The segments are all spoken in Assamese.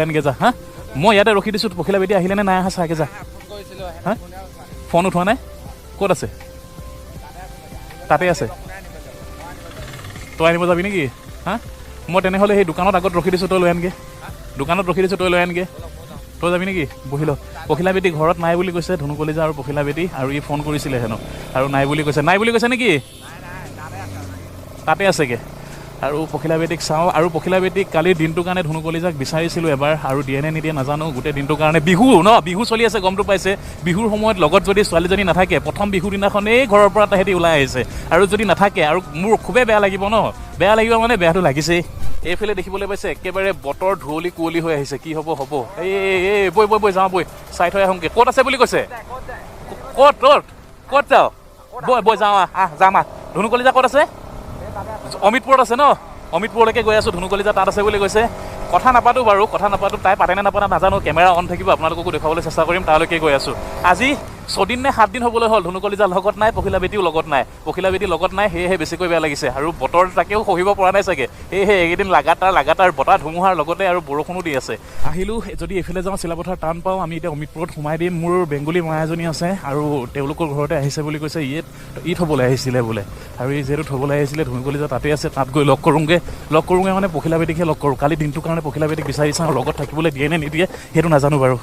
আনগে যা। হা, মই ইয়াতে ৰখি দিছোঁ। পখিলা বেটি আহিলে নে নাই অহা চাগে যা। হা, ফোন উঠোৱা নাই। ক'ত আছে? তাতে আছে। তই আনিব যাবি নেকি? হা, মই তেনেহ'লে সেই দোকানত আগত ৰখি দিছোঁ, তই লৈ আনগে। দোকানত ৰখি দিছোঁ, তই লৈ আনগে। তই যাবি নেকি? বহি ল। পখিলা বেটি ঘৰত নাই বুলি কৈছে ধনু কলিজা আৰু পখিলা বেটি। আৰু ই ফোন কৰিছিলে হেনো আৰু নাই বুলি কৈছে। নাই বুলি কৈছে নেকি? তাতে আছেগে। আৰু পখিলা বেটিক চাওঁ। আৰু পখিলা বেটিক কালিৰ দিনটোৰ কাৰণে ধনু কলিজাক বিচাৰিছিলোঁ এবাৰ, আৰু দিয়ে নে নিদিয়ে নাজানো। গোটেই দিনটোৰ কাৰণে বিহু ন, বিহু চলি আছে, গমটো পাইছে। বিহুৰ সময়ত লগত যদি ছোৱালীজনী নাথাকে, প্ৰথম বিহু দিনাখনেই ঘৰৰ পৰা তাহাঁতি ওলাই আহিছে, আৰু যদি নাথাকে আৰু মোৰ খুবেই বেয়া লাগিব ন। বেয়া লাগিব মানে বেয়াটো লাগিছেই। এইফালে দেখিবলৈ পাইছে একেবাৰে বতৰ ধুঁৱলি কুঁৱলী হৈ আহিছে। কি হ'ব হ'ব। এই এই এই বৈ বৈ বৈ যাওঁ, বৈ চাই থৈ আহোঁগৈ। ক'ত আছে বুলি কৈছে? ক'ত ক'ত ক'ত যাওঁ? বৈ বৈ যাওঁ, আহ আহ যাম আহ। ধনু কলিজা ক'ত আছে? অমিতপুৰত আছে ন? অমিতপুৰলৈকে গৈ আছোঁ। ধনু কলিজা তাত আছে বুলি কৈছে। কথা নাপাতো বাৰু, কথা নাপাতো। তাই পাতে নে নাপাতে নাজানো। কেমেৰা অন থাকিব, আপোনালোককো দেখুৱাবলৈ চেষ্টা কৰিম। তালৈকে গৈ আছোঁ। আজি 6 দিন নে 7 দিন হ'বলৈ হ'ল, ধনু কলিজা লগত নাই, পখিলা বেটিও লগত নাই। পখিলা বেটি লগত নাই, সেয়েহে বেছিকৈ বেয়া লাগিছে। আৰু বতৰ তাকেও সহিব পৰা নাই চাগে, সেয়েহে এইকেইদিন লাগাতাৰ লাগাতাৰ বতাহ ধুমুহাৰ লগতে আৰু বৰষুণো দি আছে। আহিলোঁ। যদি এইফালে যাওঁ চিলাপথাৰ টান পাওঁ। আমি এতিয়া অমিতপুৰত সোমাই দিম। মোৰ বেংগলী মা এজনী আছে আৰু তেওঁলোকৰ ঘৰতে আহিছে বুলি কৈছে। ইয়াত ই থ'বলৈ আহিছিলে বোলে। আৰু এই যিহেতু থ'বলৈ আহিছিলে, ধনু কলিজা তাতে আছে, তাত গৈ লগ কৰোঁগৈ। লগ কৰোঁগৈ মানে পখিলা বেটিকহে লগ কৰোঁ। কালি দিনটোৰ কাৰণে পখিলা বেটিক বিচাৰি চাওঁ, লগত থাকিবলৈ দিয়ে নে নিদিয়ে সেইটো নাজানো বাৰু।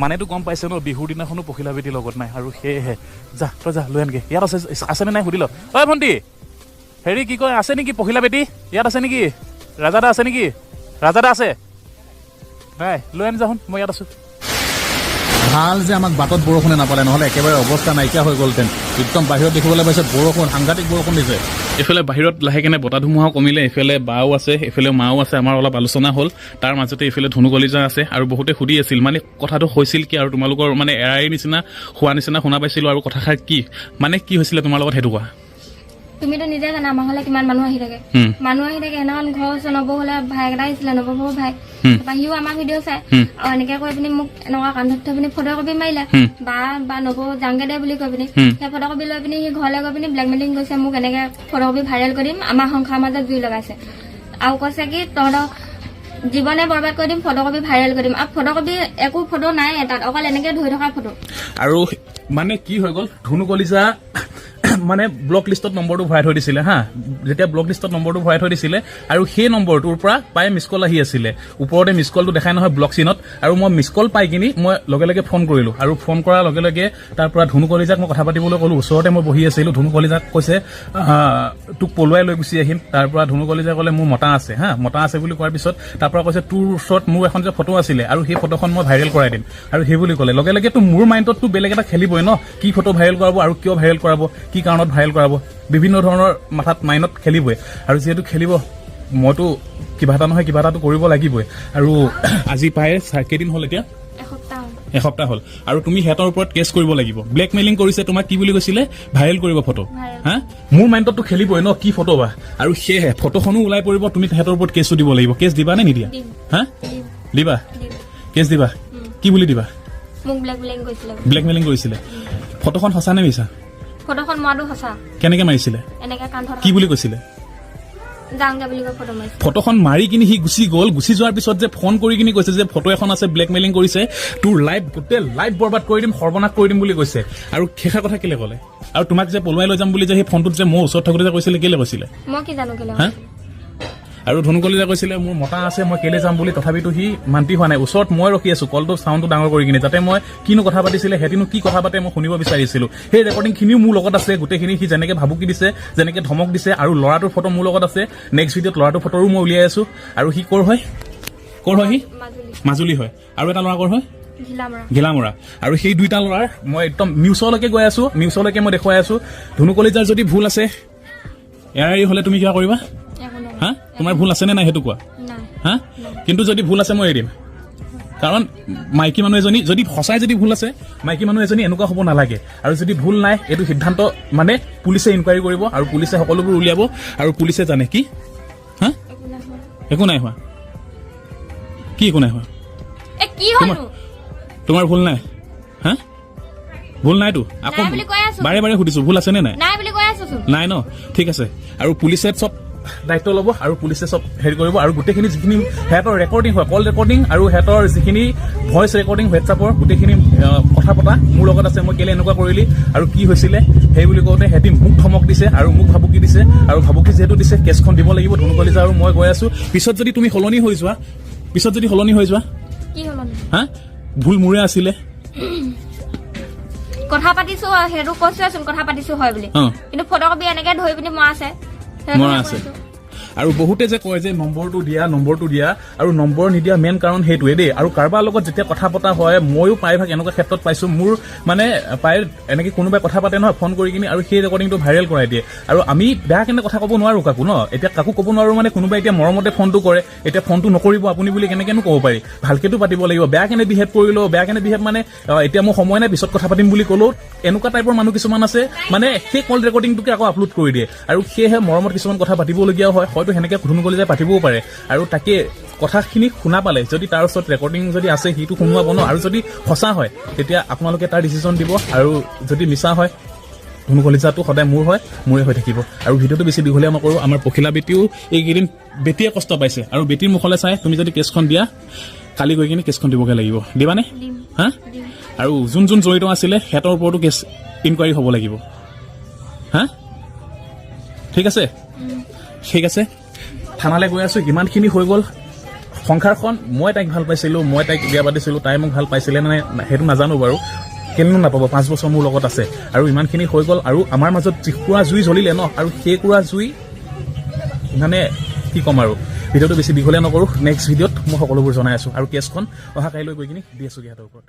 মানেতো গম পাইছে ন, বিহুৰ দিনাখনো পখিলা বেটি লগত নাই। আৰু সেয়েহে যা, তই যা, লৈ আনগে। ইয়াত আছে, আছেনে নাই সুধি ল। ঐ ভণ্টি, হেৰি কি কয়, আছে নেকি পখিলা বেটি? ইয়াত আছে নেকি? ৰাজাদা আছে নেকি? ৰাজাদা আছে নাই? লৈ আনি যাচোন, মই ইয়াত আছোঁ। ভাল যে আমাক বাটত বৰষুণে নাপালে, নহ'লে একেবাৰে অৱস্থা নাইকিয়া হৈ গ'লহেঁতেন। একদম বাহিৰত দেখিবলৈ পাইছে বৰষুণ, সাংঘাতিক বৰষুণ দিছে। এইফালে বাহিৰত লাহেকেনে বতাহ ধুমুহাও কমিলে। এইফালে বাও আছে, এইফালে মাও আছে, আমাৰ অলপ আলোচনা হ'ল। তাৰ মাজতে এইফালে ধনু কলিজা আছে। আৰু বহুতে সুধি আছিল, মানে কথাটো হৈছিল কি আৰু তোমালোকৰ মানে এৰাৰ নিচিনা হোৱা নিচিনা শুনা পাইছিলোঁ। আৰু কথাষাৰ কি, মানে কি হৈছিলে তোমাৰ লগত সেইটো কোৱা। তুমিতো নিজে জানা, আমাৰ ঘৰলে কিমান মানুহ আহি থাকে। মানুহ আহি থাকে। সেইদিনাখন ঘৰৰ ওচৰৰ নবৌ হ'লে ভায়েক এটা আহিছিলে, নবৌ ভাই। তাৰপৰা সিও আমাৰ ভিডিঅ' চাই আৰু এনেকে কৈ পিনি মোক এনেকুৱা কান্ধত থৈ পিনি ফটো কপি মাৰিলে। বা বা নবৌ যাংগে দে বুলি কৈ পিনি সেই ফটো কপি লৈ পিনি সি ঘৰলৈ গৈ পিনি ব্লেকমেইলিং কৰিছে মোক, এনেকে ফটো কপি ভাইৰেল কৰি দিম। আমাৰ সংসাৰৰ মাজত জুই লগাইছে আৰু কৈছে কি তহঁতৰ জীৱনে বৰবাদ কৰি দিম, ফটো কপি ভাইৰেল কৰি দিম। আৰু ফটো কপি একো ফটো নাই তাত, অকল এনেকে ধৰি থকা ফটো। আৰু মানে কি হৈ গ'ল, ধনু কলিজা মানে ব্লক লিষ্টত নম্বৰটো ভৰাই থৈ দিছিলে। হা, যেতিয়া ব্লক লিষ্টত নম্বৰটো ভৰাই থৈ দিছিলে আৰু সেই নম্বৰটোৰ পৰা প্ৰায় মিছ কল আহি আছিলে। ওপৰতে মিছ কলটো দেখাই নহয় ব্লক চিনত। আৰু মই মিছ কল পাই কিনি মই লগে লগে ফোন কৰিলোঁ। আৰু ফোন কৰাৰ লগে লগে তাৰ পৰা ধনু কলিজাক মই কথা পাতিবলৈ ক'লোঁ। ওচৰতে মই বহি আছিলোঁ। ধনু কলিজাক কৈছে, "তোক পলুৱাই লৈ গুচি আহিম।" তাৰ পৰা ধনু কলিজাই ক'লে, "মোৰ মতা আছে।" হা, মতা আছে বুলি কোৱাৰ পিছত তাৰ পৰা কৈছে, "তোৰ ওচৰত মোৰ এখন যে ফটো আছিলে আৰু সেই ফটোখন মই ভাইৰেল কৰাই দিম।" আৰু সেই বুলি ক'লে লগে লগেতো মোৰ মাইণ্ডততো বেলেগ এটা খেলিবই ন। কি ফটো ভাইৰেল কৰাব আৰু কিয় ভাইৰেল কৰাব, কি কাৰণত ভাইৰেল কৰাব, বিভিন্ন ধৰণৰ মাথাত মাইণ্ডত খেলিবই। আৰু যিহেতু খেলিব, মইতো কিবা এটা নহয় কিবা এটাতো কৰিব লাগিবই। আৰু আজি প্ৰায় কেইদিন হ'ল এতিয়া? এসপ্তাহ হ'ল। এসপ্তাহ হ'ল। আৰু তুমি সিহঁতৰ ওপৰত কেছ কৰিব লাগিব। ব্লেকমেইলিং কৰিছে তোমাক। কি বুলি কৈছিলে? ভাইৰেল কৰিব ফটো। ভাইৰেল। হা, মোৰ মাইণ্ডততো খেলিবই ন, কি ফটো বা। আৰু সেয়েহে ফটোখনো ওলাই পৰিব। তুমি সিহঁতৰ ওপৰত কেছটো দিব লাগিব। কেছ দিবা নে নিদিয়া? দিম। হা? দিম। দিবা? দিম। কেছ দিবা? কি বুলি দিবা? মোক ব্লেকমেইলিং কৰিছিলে। ব্লেকমেইলিং কৰিছিলে। ফটোখন সঁচা নে মিছা? ফটোখন মৰাটো সঁচা। কেনেকে মাৰিছিলে? এনেকে কান্ধত। কি বুলি কৈছিলে? যাওঁগে বুলি কৈ ফটো মাৰিছে। ফটোখন মাৰি কিনি সি গুচি গ'ল। গুচি যোৱাৰ পিছত যে ফোন কৰি কিনি কৈছে যে ফটো এখন আছে, ব্লেকমেইলিং কৰিছে, তোৰ লাইফ, গোটেই লাইফ বৰবাদ কৰি দিম, সৰ্বনাশ কৰি দিম বুলি কৈছে। আৰু শেষৰ কথা কেলে ক'লে? আৰু তোমাক যে পলুৱাই লৈ যাম বুলি যে সেই ফোনটোত যে মোৰ ওচৰত থাকোঁতে যে কৈছিলে, কেলে কৈছিলে? মই কি জানো কেলে। হা, আৰু ধনুকলিজা কৈছিলে, "মোৰ মতা আছে, মই কেলে যাম" বুলি। তথাপিতো সি মান্তি হোৱা নাই। ওচৰত মই ৰখি আছো, কলটো চাউণ্ডটো ডাঙৰ কৰি কিনি, যাতে মই কিনো কথা পাতিছিলে, সিহঁতিনো কি কথা পাতে মই শুনিব বিচাৰিছিলো। সেই ৰেকৰ্ডিংখিনিও মোৰ লগত আছে গোটেইখিনি, সি যেনেকে ভাবুকি দিছে, যেনেকে ধমক দিছে। আৰু ল'ৰাটোৰ ফটো মোৰ লগত আছে। নেক্সট ভিডিঅ'ত ল'ৰাটোৰ ফটোও মই উলিয়াই আছো। আৰু সি ক'ৰ হয়? ক'ৰ হয় সি? মাজুলী। মাজুলী হয়। আৰু এটা ল'ৰা ক'ৰ হয়? ঘিলামৰা। ঘিলামৰা। আৰু সেই দুইটা ল'ৰাৰ মই একদম নিউজলৈকে গৈ আছো, নিউজলৈকে মই দেখুৱাই আছো। ধনু কলিজাৰ যদি ভুল আছে, এৰা এৰি হ'লে তুমি কিবা কৰিবা? একো নাই। হা, তোমাৰ ভুল আছেনে নাই সেইটো কোৱা। নাই। হা, কিন্তু যদি ভুল আছে মই এৰি দিম। কাৰণ মাইকী মানুহ এজনী যদি সঁচাই যদি ভুল আছে, মাইকী মানুহ এজনী এনেকুৱা হ'ব নালাগে। আৰু যদি ভুল নাই, এইটো সিদ্ধান্ত মানে পুলিচে ইনকুৱাৰী কৰিব আৰু পুলিচে সকলোবোৰ উলিয়াব আৰু পুলিচে জানে কি। হা? একো নাই হোৱা। একো নাই হোৱা কি? একো নাই হোৱা? এ কি হ'লনো? তোমাৰ ভুল নাই? হা, ভুল নাইতো আকৌ? নাই বুলি কৈ আছো। বাৰে বাৰে সুধিছো, ভুল আছেনে নাই? নাই বুলি কৈ আছোচোন। নাই ন? ঠিক আছে। আৰু পুলিচে চব দায়িত্ব ল'ব আৰু পুলিচে চব হেৰি কৰিব। আৰু গোটেইখিনি যিখিনি সিহঁতৰ ৰেকৰ্ডিং হয়, কল ৰেকৰ্ডিং আৰু সিহঁতৰ যিখিনি ভইচ ৰেকৰ্ডিং হোৱাটছআপৰ গোটেইখিনি কথা পতা মোৰ লগত আছে, মই কেলৈ এনেকুৱা কৰিলি আৰু কি হৈছিলে সেই বুলি কওঁতে সিহঁতি মোক ধমক দিছে আৰু মোক ভাবুকি দিছে। আৰু ভাবুকি যিহেতু দিছে, কেছখন দিব লাগিব। ধনু কলিজা আৰু মই গৈ আছোঁ। পিছত যদি তুমি সলনি হৈ যোৱা, পিছত যদি সলনি হৈ যোৱা, কি হ'ল? হা, ভুল মোৰে আছিলে। কথা পাতিছো, সেইটো কৈছোৱেচোন, কথা পাতিছো হয় বুলি। কিন্তু ফটোকপি এনেকে ধৰি পিনি মৰা আছে, সেইটো মৰা আছে। কৈছো। আৰু বহুতে যে কয় যে নম্বৰটো দিয়া, নম্বৰটো দিয়া, আৰু নম্বৰ নিদিয়া মেইন কাৰণ সেইটোৱে দেই। আৰু কাৰোবাৰ লগত যেতিয়া কথা পতা হয়, ময়ো প্ৰায়ভাগ এনেকুৱা ক্ষেত্ৰত পাইছোঁ, মোৰ মানে প্ৰায় এনেকৈ কোনোবাই কথা পাতে নহয় ফোন কৰি কিনি, আৰু সেই ৰেকৰ্ডিংটো ভাইৰেল কৰাই দিয়ে। আৰু আমি বেয়া কেনে কথা ক'ব নোৱাৰোঁ কাকো ন, এতিয়া কাকো ক'ব নোৱাৰোঁ, মানে কোনোবাই এতিয়া মৰমতে ফোনটো কৰে, এতিয়া ফোনটো নকৰিব আপুনি বুলি কেনেকৈনো ক'ব পাৰি? ভালকেতো পাতিব লাগিব। বেয়া কেনে বিহেভ কৰিলেও, বেয়া কেনে বিহেভ মানে এতিয়া মোৰ সময় নাই, পিছত কথা পাতিম বুলি ক'লেও এনেকুৱা টাইপৰ মানুহ কিছুমান আছে, মানে সেই কল ৰেকৰ্ডিংটোকে আকৌ আপলোড কৰি দিয়ে। আৰু সেয়েহে মৰমত কিছুমান কথা পাতিবলগীয়াও হয়, হয়তো সেনেকৈ ধুনু কলিজাই পাতিবও পাৰে। আৰু তাকে কথাখিনি শুনা পালে যদি তাৰ ওচৰত ৰেকৰ্ডিং যদি আছে, সিটো শুনোৱাব ন। আৰু যদি সঁচা হয় তেতিয়া আপোনালোকে তাৰ ডিচিশ্যন দিব, আৰু যদি মিছা হয় ধুনু কলিজাটো সদায় মোৰ হয়, মোৰে হৈ থাকিব। আৰু ভিডিঅ'টো বেছি দীঘলীয়া নকৰোঁ। আমাৰ পখিলা বেটীও এইকেইদিন বেটীয়ে কষ্ট পাইছে, আৰু বেটীৰ মুখলৈ চাই তুমি যদি কেছখন দিয়া, কালি গৈ কিনে কেছখন দিবগৈ লাগিব। দিবানে? দিম। হা? দিম। আৰু যোন যোন জড়িত আছিলে সিহঁতৰ ওপৰতো কেছ ইনকুৱাৰী হ'ব লাগিব। হা, ঠিক আছে, ঠিক আছে, থানালৈ গৈ আছোঁ। ইমানখিনি হৈ গ'ল সংসাৰখন। মই তাইক ভাল পাইছিলোঁ, মই তাইক বিয়া পাতিছিলোঁ, তাই মোক ভাল পাইছিলে নে নাই সেইটো নাজানো বাৰু, কেলেনো নাপাব, 5 বছৰ মোৰ লগত আছে। আৰু ইমানখিনি হৈ গ'ল, আৰু আমাৰ মাজত যিকুৰা জুই জ্বলিলে ন, আৰু সেইকুৰা জুই মানে কি ক'ম আৰু। ভিডিঅ'টো বেছি দীঘলীয়া নকৰোঁ, নেক্সট ভিডিঅ'ত মই সকলোবোৰ জনাই আছোঁ। আৰু কেছখন অহা কাইলৈ গৈ কিনি দি আছোঁগৈ সিহঁতৰ ওপৰত।